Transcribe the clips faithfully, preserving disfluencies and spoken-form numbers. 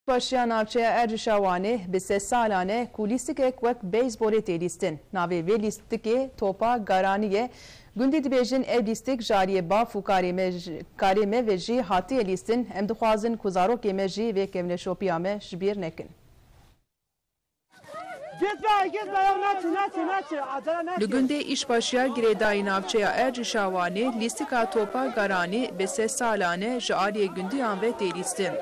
Başiya navçeya Ercişa Wanê bi sed salan e ku lîstikek wek beyzbolê tê lîstin. Navê vê lîstikê Topa Garanî ye. Gundî dibêjin ev lîstik ji aliyê bav û karê me, karê me ve jî hatiye lîstin. Em dixwazin ku zarokê me jî vê kevneşopiya me ji bîr nekin. Gitme, gitme, ya neçe, neçe, neçe, acele neçe. Li gundê Îşbaşiya girêdayî navçeya Ercişa Wanê lîstika Topa Garanî bi sed salan e ji aliyê gundiyan ve tê lîstin.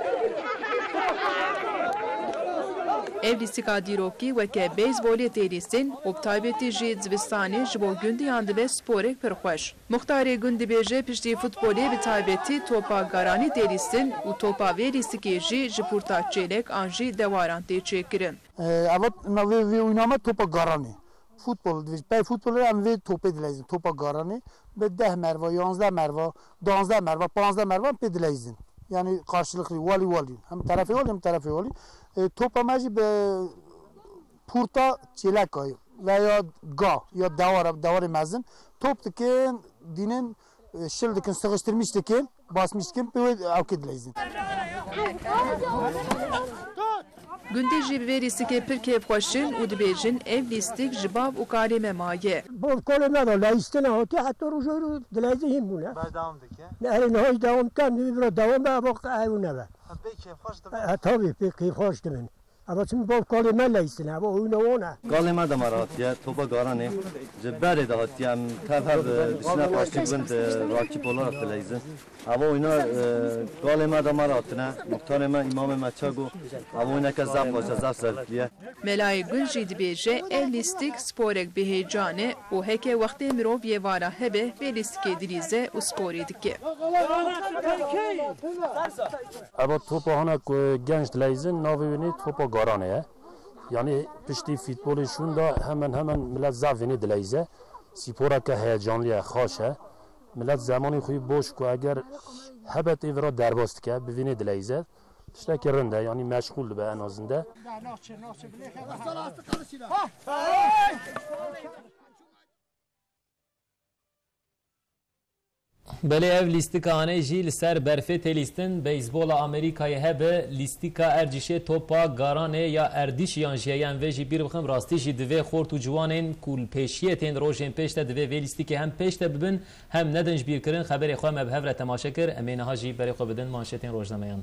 Ev lîstika dîrokî weke beyzbolê tê lîstin û bi taybetî jî zivistanê ji bo gundiyan dibe sporek pir xweş. Muxtarê gund dibêje piştî futbolê bi taybetî topa garanî tê lîstin û topa vê lîstikê jî ji pûrta çêlek an jî dewaran tê çêkirin. Eva navê vê oyna me Topa Garanê. Futbol, pey futbolê em vê topê dileyzin, Topa Garanê. Bi deh merva, yanzdeh merva, duwazdeh merva, panzdeh merva pê dileyzin. Yani karşılıklı, wali wali. Hem terefê wali, hem terefê wali. E, topa me jî bi pûrta çêleka veya ga ya dewara, dewarê mezin top dikin, dînin, e, şil dikin, sıkıştırmış dikin, basmış dikin, pê wê ewkê dileyzin. Gundî jî bi vê lîstikê pir kêfxweş in û dibêjin ev lîstik ji bav û kalê me maye. Bav kalê me de leyistina hatiye heta roja îro dileyzin hîn bûne. Berdewam dike. Ne, erê niha jî dewam dikin, divê vira dewam be, eva ew nebe. Ha, pê kêfxweş dibe. Ha, tabii, pê kêfxweş dibin. Eva çimî bav kalê me leyistin, eva oyuna wan e. Kalê me de me re hatiye, Topa Garanê. Ji berê de hatiye, em tev hev, e, dişine paştî gund, e, rakip olarak dileyzin. Eva oyuna, e, kalê me de me re hatine. Muxtarê me, îmamê me çago. Eva oyneke zaf xweş e, zaf zevkli ye. Melayê gund jî dibêje ev lîstik sporek bi hêcan e û heke wextê mirov yê vala hebe vê lîstikê dilîze û sporê dike. Eva topa hene ku genç dileyzin, navê wê nê Topa Garanê ye. Yani piştî futbolê şûn de hemen hemen millet zaf vênê dileyze. Sporeke heyecanlı ye, xweş e. Millet zemanê xwe boş ku eger hebe tê vira derbas dike, bi vênê dileyze. Tiştekî rind e, yani meşgûl dibe en azinde. Belê ev lîstika anê jî li ser berfê tê lîstin. Beyzbola Amerîkayê hebe, lîstika Ercîşê Topa Garanê ya Erdîş yan jî heye, em vê jî bîr bixin, rastî jî divê xort û ciwanên ku li pêşiyê tên rojên pêş de divê vê lîstikê hem pêş de bibin, hem nedin ji bîr kirin. Xeberê xwe me bi hev re temaşe kir. Em ê niha jî berê xwe bidin manşetên rojnameyan.